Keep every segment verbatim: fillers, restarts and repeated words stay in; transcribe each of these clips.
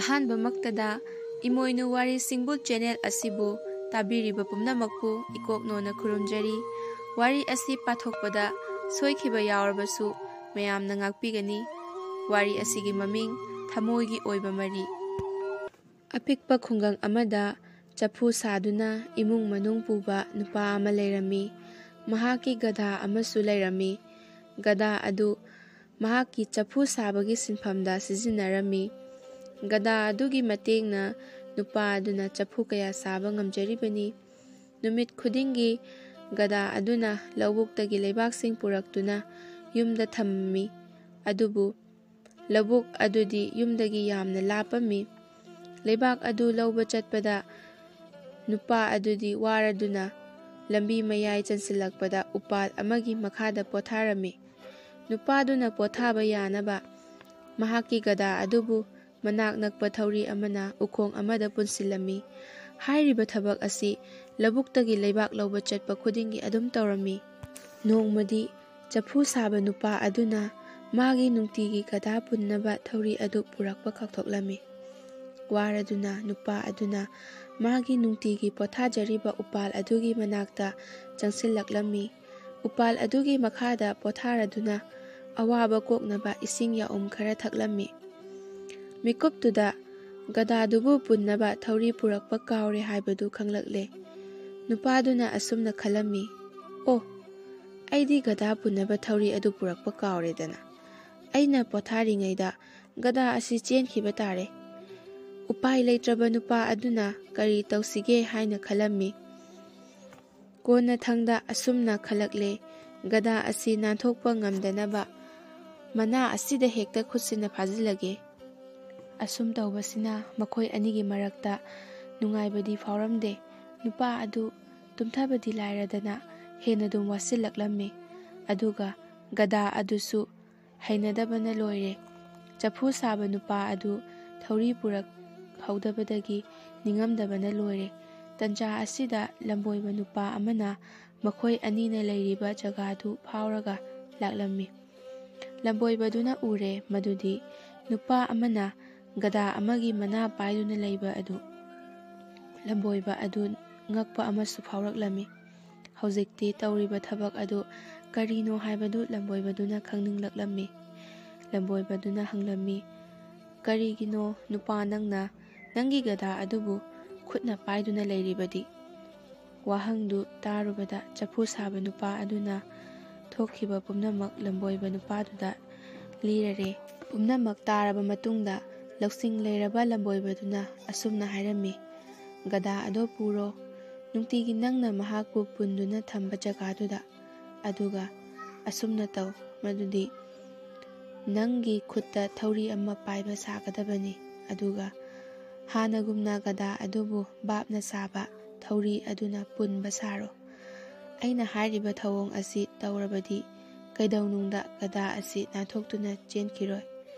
ꯑꯍꯥꯟꯕꯃꯛꯇꯗ ꯏꯃꯣꯏꯅꯨ ꯋꯥꯔꯤꯁꯤꯡꯕꯨ channel ꯑꯁꯤꯕꯨ ꯇꯥꯕꯤꯔꯤꯕ ꯄꯨꯝꯅꯃꯛꯄꯨ ꯏꯀꯣꯛꯅꯣꯅ ꯈꯨꯔꯨꯝꯖꯔꯤ꯫ ꯋꯥꯔꯤ ꯑꯁꯤ ꯄꯥꯊꯣꯛꯄꯗ ꯁꯣꯏꯈꯤꯕ ꯌꯥꯎꯔꯕꯁꯨ ꯃꯌꯥꯝꯅ ꯉꯥꯛꯄꯤꯒꯅꯤ꯫ ꯋꯥꯔꯤ ꯑꯁꯤꯒꯤ ꯃꯃꯤꯡ ꯊꯃꯣꯏꯒꯤ ꯑꯣꯏꯕ ꯃꯔꯤ꯫ ꯑꯄꯤꯛꯄ ꯈꯨꯡꯒꯪ ꯑꯃꯗ ꯆꯐꯨ ꯁꯥꯗꯨꯅ ꯏꯃꯨꯡ ꯃꯅꯨꯡ ꯄꯨꯕ ꯅꯨꯄꯥ ꯑꯃ ꯂꯩꯔꯝꯃꯤ꯫ ꯃꯍꯥꯛꯀꯤ ꯒꯙꯥ ꯑꯃꯁꯨ ꯂꯩꯔꯝꯃꯤ꯫ ꯒꯙꯥ ꯑꯗꯨ ꯃꯍꯥꯛꯀꯤ ꯆꯐꯨ ꯁꯥꯕꯒꯤ ꯁꯤꯟꯐꯝꯗ ꯁꯤꯖꯤꯟꯅꯔꯝꯃꯤ꯫ ꯒꯙꯥ ꯑꯗꯨꯒꯤ ꯃꯇꯦꯡꯅ ꯅꯨꯄꯥ ꯑꯗꯨꯅ ꯆꯐꯨ ꯀꯌꯥ ꯁꯥꯕ ꯉꯝꯖꯔꯤꯕꯅꯤ꯫ ꯅꯨꯃꯤꯠ ꯈꯨꯗꯤꯡꯒꯤ ꯒꯙꯥ ꯑꯗꯨꯅ ꯂꯧꯕꯨꯛꯇꯒꯤ ꯂꯩꯕꯥꯛꯁꯤꯡ ꯄꯨꯔꯛꯇꯨꯅ ꯌꯨꯝꯗ ꯊꯝꯃꯝꯃꯤ꯫ ꯑꯗꯨꯕꯨ ꯂꯧꯕꯨꯛ ꯑꯗꯨꯗꯤ ꯌꯨꯝꯗꯒꯤ ꯌꯥꯝꯅ ꯂꯥꯞꯄꯝꯃꯤ꯫ ꯂꯩꯕꯥꯛ ꯑꯗꯨ ꯂꯧꯕ ꯆꯠꯄꯗ ꯅꯨꯄꯥ ꯑꯗꯨꯗꯤ ꯋꯥꯔꯗꯨꯅ ꯂꯝꯕꯤ ꯃꯌꯥꯏ ꯆꯟꯁꯤꯜꯂꯛꯄꯗ ꯎꯄꯥꯜ ꯑꯃꯒꯤ ꯃꯈꯥꯗ ꯄꯣꯊꯥꯔꯝꯃꯤ꯫ ꯅꯨꯄꯥꯗꯨꯅ ꯄꯣꯊꯥꯕ ꯌꯥꯅꯕ ꯃꯍꯥꯛꯀꯤ ꯒꯙꯥ ꯑꯗꯨꯕꯨ ꯃꯅꯥꯛ ꯅꯛꯄ ꯊꯧꯔꯤ ꯑꯃꯅ ꯎꯈꯣꯡ ꯑꯃꯗ ꯄꯨꯟꯁꯤꯜꯂꯝꯃꯤ꯫ ꯍꯥꯏꯔꯤꯕ ꯊꯕꯛ ꯑꯁꯤ ꯂꯧꯕꯨꯛꯇꯒꯤ ꯂꯩꯕꯥꯛ ꯂꯧꯕ ꯆꯠꯄ ꯈꯨꯗꯤꯡꯒꯤ ꯑꯗꯨꯝ ꯇꯧꯔꯝꯃꯤ꯫ ꯅꯣꯡꯃꯗꯤ ꯆꯐꯨ ꯁꯥꯕ ꯅꯨꯄꯥ ꯑꯗꯨꯅ ꯃꯥꯒꯤ ꯅꯨꯡꯇꯤꯒꯤ ꯒꯙꯥ ꯄꯨꯟꯅꯕ ꯊꯧꯔꯤ ꯑꯗꯨ ꯄꯨꯔꯛꯄ ꯀꯥꯎꯊꯣꯛꯂꯝꯃꯤ꯫ ꯋꯥꯔꯗꯨꯅ ꯅꯨꯄꯥ ꯑꯗꯨꯅ ꯃꯥꯒꯤ ꯅꯨꯡꯇꯤꯒꯤ ꯄꯣꯊꯥꯖꯔꯤꯕ ꯎꯄꯥꯜ ꯑꯗꯨꯒꯤ ꯃꯅꯥꯛꯇ ꯆꯪꯁꯤꯜꯂꯛꯂꯝꯃꯤ꯫ ꯎꯄꯥꯜ ꯑꯗꯨꯒꯤ ꯃꯈꯥꯗ ꯄꯣꯊꯥꯔꯗꯨꯅ ꯑꯋꯥꯕ ꯀꯣꯛꯅꯕ ꯏꯁꯤꯡ ꯌꯥꯎꯝ ꯈꯔ ꯊꯛꯂꯝꯃꯤ꯫ ꯃꯤꯀꯨꯞꯇꯨꯗ ꯒꯙꯥꯗꯨꯕꯨ ꯄꯨꯟꯅꯕ ꯊꯧꯔꯤ ꯄꯨꯔꯛꯄ ꯀꯥꯎꯔꯦ ꯍꯥꯏꯕꯗꯨ ꯈꯪꯂꯛꯂꯦ꯫ ꯅꯨꯄꯥꯗꯨꯅ ꯑꯁꯨꯝꯅ ꯈꯜꯂꯝꯃꯤ, "ꯑꯣ, ꯑꯩꯗꯤ ꯒꯙꯥ ꯄꯨꯟꯅꯕ ꯊꯧꯔꯤ ꯑꯗꯨ ꯄꯨꯔꯛꯄ ꯀꯥꯎꯔꯦꯗꯅ꯫ ꯑꯩꯅ ꯄꯣꯊꯥꯔꯤꯉꯩꯗ ꯒꯙꯥ ꯑꯁꯤ ꯆꯦꯟꯈꯤꯕ ꯇꯥꯔꯦ꯫" ꯎꯄꯥꯏ ꯂꯩꯇ꯭ꯔꯕ ꯅꯨꯄꯥ ꯑꯗꯨꯅ ꯀꯔꯤ ꯇꯧꯁꯤꯒꯦ ꯍꯥꯏꯅ ꯈꯜꯂꯝꯃꯤ꯫ ꯀꯣꯟꯅꯊꯪꯗ ꯑꯁꯨꯝꯅ ꯈꯜꯂꯛꯂꯦ, "ꯒꯙꯥ ꯑꯁꯤ ꯅꯥꯟꯊꯣꯛꯄ ꯉꯝꯗꯅꯕ ꯃꯅꯥ ꯑꯁꯤꯗ ꯍꯦꯛꯇ ꯈꯨꯠꯁꯤꯅ ꯐꯥꯖꯤꯜꯂꯒꯦ꯫" ꯑꯁꯨꯝ ꯇꯧꯕꯁꯤꯅ ꯃꯈꯣꯏ ꯑꯅꯤꯒꯤ ꯃꯔꯛꯇ ꯅꯨꯡꯉꯥꯏꯕꯗꯤ ꯐꯥꯎꯔꯝꯗꯦ꯫ ꯅꯨꯄꯥ ꯑꯗꯨ ꯇꯨꯝꯊꯕꯗꯤ ꯂꯥꯏꯔꯗꯅ ꯍꯦꯟꯅ ꯑꯗꯨꯝ ꯋꯥꯁꯤꯜꯂꯛꯂꯝꯃꯤ꯫ ꯑꯗꯨꯒ ꯒꯙꯥ ꯑꯗꯨꯁꯨ ꯍꯩꯅꯗꯕꯅ ꯂꯣꯏꯔꯦ꯫ ꯆꯐꯨ ꯁꯥꯕ ꯅꯨꯄꯥ ꯑꯗꯨ ꯊꯧꯔꯤ ꯄꯨꯔꯛꯍꯧꯗꯕꯗꯒꯤ ꯅꯤꯡꯉꯝꯗꯕꯅ ꯂꯣꯏꯔꯦ꯫ ꯇꯟꯖꯥ ꯑꯁꯤꯗ ꯂꯝꯕꯣꯏꯕ ꯅꯨꯄꯥ ꯑꯃꯅ ꯃꯈꯣꯏ ꯑꯅꯤꯅ ꯂꯩꯔꯤꯕ ꯖꯒꯥꯗꯨ ꯐꯥꯎꯔꯒ ꯂꯥꯛꯂꯝꯃꯤ꯫ ꯂꯝꯕꯣꯏꯕꯗꯨꯅ ꯎꯔꯦ ꯃꯗꯨꯗꯤ ꯅꯨꯄꯥ ꯑꯃꯅ ꯒꯗꯥ ꯑꯃꯒꯤ ꯃꯅꯥ ꯄꯥꯏꯗꯨꯅ ꯂꯩꯕ ꯑꯗꯨ ꯂꯝꯕꯣꯏꯕ ꯑꯗꯨ ꯉꯛꯄ ꯑꯃꯁꯨ ꯐꯥꯎꯔꯛꯂꯝꯃꯤ꯫ ꯍꯧꯖꯤꯛꯇꯤ ꯇꯧꯔꯤꯕ ꯊꯕꯛ ꯑꯗꯨ ꯀꯔꯤꯅꯣ ꯍꯥꯏꯕꯗꯨ ꯂꯝꯕꯣꯏꯕꯗꯨꯅ ꯈꯪꯅꯤꯡꯂꯛꯂꯝꯃꯤ꯫ ꯂꯝꯕꯣꯏꯕꯗꯨꯅ ꯍꯪꯂꯝꯃꯤ, "ꯀꯔꯤꯒꯤꯅꯣ ꯅꯨꯄꯥ ꯅꯪꯅ ꯅꯪꯒꯤ ꯒꯗꯥ ꯑꯗꯨꯕꯨ ꯈꯨꯠꯅ ꯄꯥꯏꯗꯨꯅ ꯂꯩꯔꯤꯕꯗꯤ?" ꯋꯥꯍꯪꯗꯨ ꯇꯥꯔꯨꯕꯗ ꯆꯐꯨ ꯁꯥꯕ ꯅꯨꯄꯥ ꯑꯗꯨꯅ ꯊꯣꯛꯈꯤꯕ ꯄꯨꯝꯅꯃꯛ ꯂꯝꯕꯣꯏꯕ ꯅꯨꯄꯥꯗꯨꯗ ꯂꯤꯔꯔꯦ꯫ ꯄꯨꯝꯅꯃꯛ ꯇꯥꯔꯕ ꯃꯇꯨꯡꯗ ꯂꯧꯁꯤꯡ ꯂꯩꯔꯕ ꯂꯝꯕꯣꯏꯕꯗꯨꯅ ꯑꯁꯨꯝꯅ ꯍꯥꯏꯔꯝꯃꯤ, "ꯒꯗꯥ ꯑꯗꯣ ꯄꯨꯔꯣ, ꯅꯨꯡꯇꯤꯒꯤ ꯅꯪꯅ ꯃꯍꯥꯛꯄꯨ ꯄꯨꯟꯗꯨꯅ ꯊꯝꯕ ꯖꯒꯥꯗꯨꯗ, ꯑꯗꯨꯒ ꯑꯁꯨꯝꯅ ꯇꯧ, ꯃꯗꯨꯗꯤ ꯅꯪꯒꯤ ꯈꯨꯠꯇ ꯊꯧꯔꯤ ꯑꯃ ꯄꯥꯏꯕ ꯁꯥꯒꯗꯕꯅꯤ, ꯑꯗꯨꯒ ꯍꯥꯟꯅꯒꯨꯝꯅ ꯒꯗꯥ ꯑꯗꯨꯕꯨ ꯕꯥꯞꯅ ꯁꯥꯕ ꯊꯧꯔꯤ ꯑꯗꯨꯅ ꯄꯨꯟꯕ ꯁꯥꯔꯣ꯫ ꯑꯩꯅ ꯍꯥꯏꯔꯤꯕ ꯊꯧꯑꯣꯡ ꯑꯁꯤ ꯇꯧꯔꯕꯗꯤ ꯀꯩꯗꯧꯅꯨꯡꯗ ꯒꯗꯥ ꯑꯁꯤ ꯅꯥꯟꯊꯣꯛꯇꯨꯅ ꯆꯦꯟꯈꯤꯔꯣꯏ꯫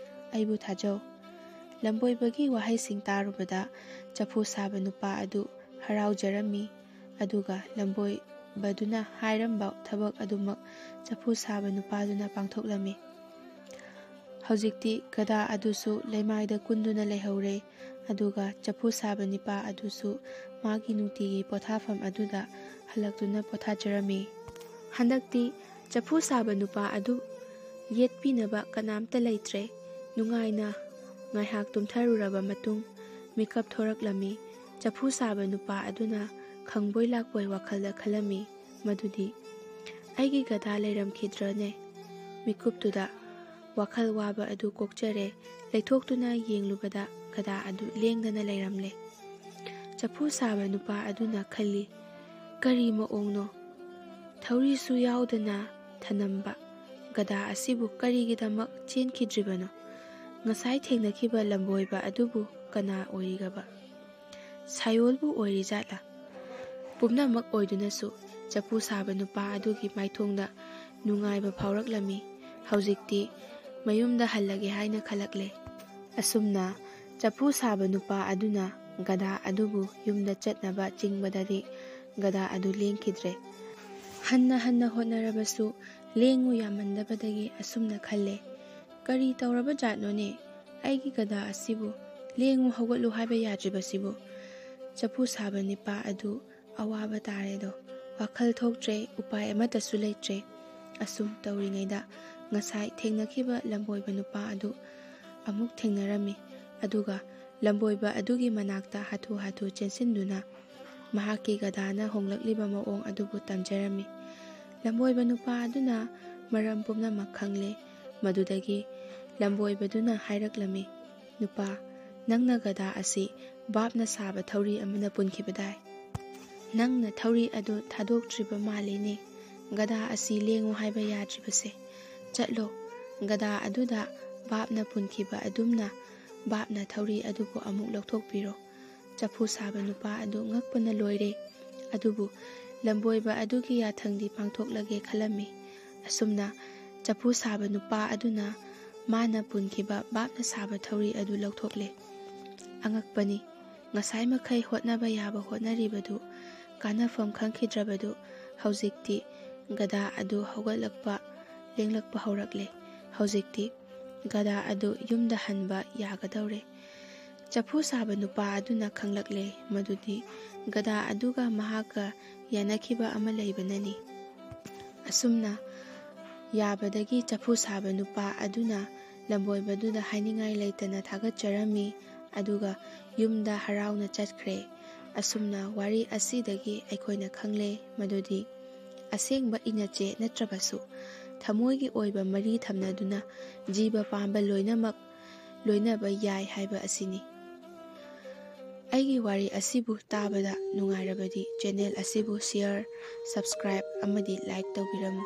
ꯑꯩꯕꯨ ꯊꯥꯖꯧ꯫" ꯂꯝꯕꯣꯏꯕꯒꯤ ꯋꯥꯍꯩꯁꯤꯡ ꯇꯥꯔꯨꯕꯗ ꯆꯐꯨ ꯁꯥꯕ ꯅꯨꯄꯥ ꯑꯗꯨ ꯍꯔꯥꯎꯖꯔꯝꯃꯤ, ꯑꯗꯨꯒ ꯂꯝꯕꯣꯏꯕꯗꯨꯅ ꯍꯥꯏꯔꯝꯕ ꯊꯕꯛ ꯑꯗꯨꯃꯛ ꯆꯐꯨ ꯁꯥꯕ ꯅꯨꯄꯥꯗꯨꯅ ꯄꯥꯡꯊꯣꯛꯂꯝꯃꯤ꯫ ꯍꯧꯖꯤꯛꯇꯤ ꯒꯗꯥ ꯑꯗꯨꯁꯨ ꯂꯩꯃꯥꯏꯗ ꯀꯨꯟꯗꯨꯅ ꯂꯩꯍꯧꯔꯦ, ꯑꯗꯨꯒ ꯆꯐꯨ ꯁꯥꯕ ꯅꯨꯄꯥ ꯑꯗꯨꯁꯨ ꯃꯥꯒꯤ ꯅꯨꯡꯇꯤꯒꯤ ꯄꯣꯊꯥꯐꯝ ꯑꯗꯨꯗ ꯍꯜꯂꯛꯇꯨꯅ ꯄꯣꯊꯥꯖꯔꯝꯃꯤ꯫ ꯍꯟꯗꯛꯇꯤ ꯆꯐꯨ ꯁꯥꯕ ꯅꯨꯄꯥ ꯑꯗꯨ ꯌꯦꯠꯄꯤꯅꯕ ꯀꯅꯥꯝꯇ ꯂꯩꯇ꯭ꯔꯦ꯫ ꯅꯨꯡꯉꯥꯏꯅ ꯉꯥꯏꯍꯥꯛ ꯇꯨꯝꯊꯔꯨꯔꯕ ꯃꯇꯨꯡ ꯃꯤꯀꯞ ꯊꯣꯔꯛꯂꯝꯃꯤ꯫ ꯆꯐꯨ ꯁꯥꯕ ꯅꯨꯄꯥ ꯑꯗꯨꯅ ꯈꯪꯕꯣꯏ ꯂꯥꯛꯄꯣꯏ ꯋꯥꯈꯜꯗ ꯈꯜꯂꯝꯃꯤ, ꯃꯗꯨꯗꯤ, "ꯑꯩꯒꯤ ꯒꯗꯥ ꯂꯩꯔꯝꯈꯤꯗ꯭ꯔꯅꯦ?" ꯃꯤꯀꯨꯞꯇꯨꯗ ꯋꯥꯈꯜ ꯋꯥꯕ ꯑꯗꯨ ꯀꯣꯛꯆꯔꯦ꯫ ꯂꯩꯊꯣꯛꯇꯨꯅ ꯌꯦꯡꯂꯨꯕꯗ ꯒꯗꯥ ꯑꯗꯨ ꯂꯦꯡꯗꯅ ꯂꯩꯔꯝꯂꯦ꯫ ꯆꯐꯨ ꯁꯥꯕ ꯅꯨꯄꯥ ꯑꯗꯨꯅ ꯈꯜꯂꯤ, "ꯀꯔꯤ ꯃꯑꯣꯡꯅꯣ? ꯊꯧꯔꯤꯁꯨ ꯌꯥꯎꯗꯅ ꯊꯅꯝꯕ ꯒꯗꯥ ꯑꯁꯤꯕꯨ ꯀꯔꯤꯒꯤꯗꯃꯛ ꯆꯦꯟꯈꯤꯗ꯭ꯔꯤꯕꯅꯣ? ꯉꯁꯥꯏ ꯊꯦꯡꯅꯈꯤꯕ ꯂꯝꯕꯣꯏꯕ ꯑꯗꯨꯕꯨ ꯀꯅꯥ ꯑꯣꯏꯔꯤꯒꯕ? ꯁꯥꯌꯣꯜꯕꯨ ꯑꯣꯏꯔꯤꯖꯥꯠꯂꯥ?" ꯄꯨꯝꯅꯃꯛ ꯑꯣꯏꯗꯨꯅꯁꯨ ꯆꯐꯨ ꯁꯥꯕ ꯅꯨꯄꯥ ꯑꯗꯨꯒꯤ ꯃꯥꯏꯊꯣꯡꯗ ꯅꯨꯡꯉꯥꯏꯕ ꯐꯥꯎꯔꯛꯂꯝꯃꯤ꯫ ꯍꯧꯖꯤꯛꯇꯤ ꯃꯌꯨꯝꯗ ꯍꯜꯂꯒꯦ ꯍꯥꯏꯅ ꯈꯜꯂꯛꯂꯦ꯫ ꯑꯁꯨꯝꯅ ꯆꯐꯨ ꯁꯥꯕ ꯅꯨꯄꯥ ꯑꯗꯨꯅ ꯒꯗꯥ ꯑꯗꯨꯕꯨ ꯌꯨꯝꯗ ꯆꯠꯅꯕ ꯆꯤꯡꯕꯗꯗꯤ ꯒꯗꯥ ꯑꯗꯨ ꯂꯦꯡꯈꯤꯗ꯭ꯔꯦ꯫ ꯍꯟꯅ ꯍꯟꯅ ꯍꯣꯠꯅꯔꯕꯁꯨ ꯂꯦꯡꯉꯨ ꯌꯥꯃꯟꯗꯕꯗꯒꯤ ꯑꯁꯨꯝꯅ ꯈꯜꯂꯦ, "ꯀꯔꯤ ꯇꯧꯔꯕ ꯖꯥꯠꯅꯣꯅꯦ? "ꯑꯩꯒꯤ ꯒꯗꯥ ꯑꯁꯤꯕꯨ ꯂꯦꯡꯉꯨ ꯍꯧꯒꯠꯂꯨ ꯍꯥꯏꯕ ꯌꯥꯗ꯭ꯔꯤꯕꯁꯤꯕꯨ?" ꯆꯐꯨ ꯁꯥꯕ ꯅꯨꯄꯥ ꯑꯗꯨ ꯑꯋꯥꯕ ꯇꯥꯔꯦꯗꯣ꯫ ꯋꯥꯈꯜ ꯊꯣꯛꯇ꯭ꯔꯦ, ꯎꯄꯥꯏ ꯑꯃꯠꯇꯁꯨ ꯂꯩꯇ꯭ꯔꯦ꯫ ꯑꯁꯨꯝ ꯇꯧꯔꯤꯉꯩꯗ ꯉꯁꯥꯏ ꯊꯦꯡꯅꯈꯤꯕ ꯂꯝꯕꯣꯏꯕ ꯅꯨꯄꯥ ꯑꯗꯨ ꯑꯃꯨꯛ ꯊꯦꯡꯅꯔꯝꯃꯤ꯫ ꯑꯗꯨꯒ ꯂꯝꯕꯣꯏꯕ ꯑꯗꯨꯒꯤ ꯃꯅꯥꯛꯇ ꯍꯥꯊꯨ ꯍꯥꯊꯨ ꯆꯦꯟꯁꯤꯟꯗꯨꯅ ꯃꯍꯥꯛꯀꯤ ꯒꯗꯥꯅ ꯍꯣꯡꯂꯛꯂꯤꯕ ꯃꯑꯣꯡ ꯑꯗꯨꯕꯨ ꯇꯝꯖꯔꯝꯃꯤ꯫ ꯂꯝꯕꯣꯏꯕ ꯅꯨꯄꯥ ꯑꯗꯨꯅ ꯃꯔꯝ ꯄꯨꯝꯅꯃꯛ ꯈꯪꯂꯦ꯫ ꯃꯗꯨꯗꯒꯤ ꯂꯝꯕꯣꯏꯕꯗꯨꯅ ꯍꯥꯏꯔꯛꯂꯝꯃꯤ, "ꯅꯨꯄꯥ, ꯅꯪꯅ ꯒꯗꯥ ꯑꯁꯤ ꯕꯥꯞꯅ ꯁꯥꯕ ꯊꯧꯔꯤ ꯑꯃꯅ ꯄꯨꯟꯈꯤꯕꯗꯥꯏ? ꯅꯪꯅ ꯊꯧꯔꯤ ꯑꯗꯨ ꯊꯥꯗꯣꯛꯇ꯭ꯔꯤꯕ ꯃꯥꯜꯂꯤꯅꯦ꯫ ꯒꯗꯥ ꯑꯁꯤ ꯂꯦꯡꯉꯨ ꯍꯥꯏꯕ ꯌꯥꯗ꯭ꯔꯤꯕꯁꯦ꯫ ꯆꯠꯂꯣ, ꯒꯗꯥ ꯑꯗꯨꯗ ꯕꯥꯞꯅ ꯄꯨꯟꯈꯤꯕ ꯑꯗꯨꯝꯅ ꯕꯥꯞꯅ ꯊꯧꯔꯤ ꯑꯗꯨꯕꯨ ꯑꯃꯨꯛ ꯂꯧꯊꯣꯛꯄꯤꯔꯣ꯫" ꯆꯐꯨ ꯁꯥꯕ ꯅꯨꯄꯥ ꯑꯗꯨ ꯉꯛꯄꯅ ꯂꯣꯏꯔꯦ꯫ ꯑꯗꯨꯕꯨ ꯂꯝꯕꯣꯏꯕ ꯑꯗꯨꯒꯤ ꯌꯥꯊꯪꯗꯤ ꯄꯥꯡꯊꯣꯛꯂꯒꯦ ꯈꯜꯂꯝꯃꯤ꯫ ꯑꯁꯨꯝꯅ ꯆꯐꯨ ꯁꯥꯕ ꯅꯨꯄꯥ ꯑꯗꯨꯅ ꯃꯥꯅ ꯄꯨꯟꯈꯤꯕ ꯕꯥꯞꯅ ꯁꯥꯕ ꯊꯧꯔꯤ ꯑꯗꯨ ꯂꯧꯊꯣꯛꯂꯦ꯫ ꯑꯉꯛꯄꯅꯤ, ꯉꯁꯥꯏ ꯃꯈꯩ ꯍꯣꯠꯅꯕ ꯌꯥꯕ ꯍꯣꯠꯅꯔꯤꯕꯗꯨ, ꯀꯥꯟꯅꯐꯝ ꯈꯪꯈꯤꯗ꯭ꯔꯕꯗꯨ ꯍꯧꯖꯤꯛꯇꯤ ꯒꯗꯥ ꯑꯗꯨ ꯍꯧꯒꯠꯂꯛꯄ, ꯂꯦꯡꯂꯛꯄ ꯍꯧꯔꯛꯂꯦ꯫ ꯍꯧꯖꯤꯛꯇꯤ ꯒꯗꯥ ꯑꯗꯨ ꯌꯨꯝꯗ ꯍꯟꯕ ꯌꯥꯒꯗꯧꯔꯦ꯫ ꯆꯐꯨ ꯁꯥꯕ ꯅꯨꯄꯥ ꯑꯗꯨꯅ ꯈꯪꯂꯛꯂꯦ ꯃꯗꯨꯗꯤ ꯒꯗꯥ ꯑꯗꯨꯒ ꯃꯍꯥꯛꯀ ꯌꯥꯅꯈꯤꯕ ꯑꯃ ꯂꯩꯕꯅꯅꯤ꯫ ꯑꯁꯨꯝꯅ ꯌꯥꯕꯗꯒꯤ ꯆꯐꯨ ꯁꯥꯕ ꯅꯨꯄꯥ ꯑꯗꯨꯅ ꯂꯝꯕꯣꯏꯕꯗꯨꯗ ꯍꯥꯏꯅꯤꯡꯉꯥꯏ ꯂꯩꯇꯅ ꯊꯥꯒꯠꯆꯔꯝꯃꯤ, ꯑꯗꯨꯒ ꯌꯨꯝꯗ ꯍꯔꯥꯎꯅ ꯆꯠꯈ꯭ꯔꯦ꯫ ꯑꯁꯨꯝꯅ ꯋꯥꯔꯤ ꯑꯁꯤꯗꯒꯤ ꯑꯩꯈꯣꯏꯅ ꯈꯪꯂꯦ ꯃꯗꯨꯗꯤ ꯑꯁꯦꯡꯕ ꯏꯅꯆꯦ ꯅꯠꯇ꯭ꯔꯕꯁꯨ ꯊꯃꯣꯏꯒꯤ ꯑꯣꯏꯕ ꯃꯔꯤ ꯊꯝꯅꯗꯨꯅ ꯖꯤꯕ ꯄꯥꯟꯕ ꯂꯣꯏꯅꯃꯛ ꯂꯣꯏꯅꯕ ꯌꯥꯏ ꯍꯥꯏꯕ ꯑꯁꯤꯅꯤ꯫ ꯑꯩꯒꯤ ꯋꯥꯔꯤ ꯑꯁꯤꯕꯨ ꯇꯥꯕꯗ ꯅꯨꯡꯉꯥꯏꯔꯕꯗꯤ channel ꯑꯁꯤꯕꯨ share, subscribe ꯑꯃꯗꯤ like ꯇꯧꯕꯤꯔꯝꯃꯨ꯫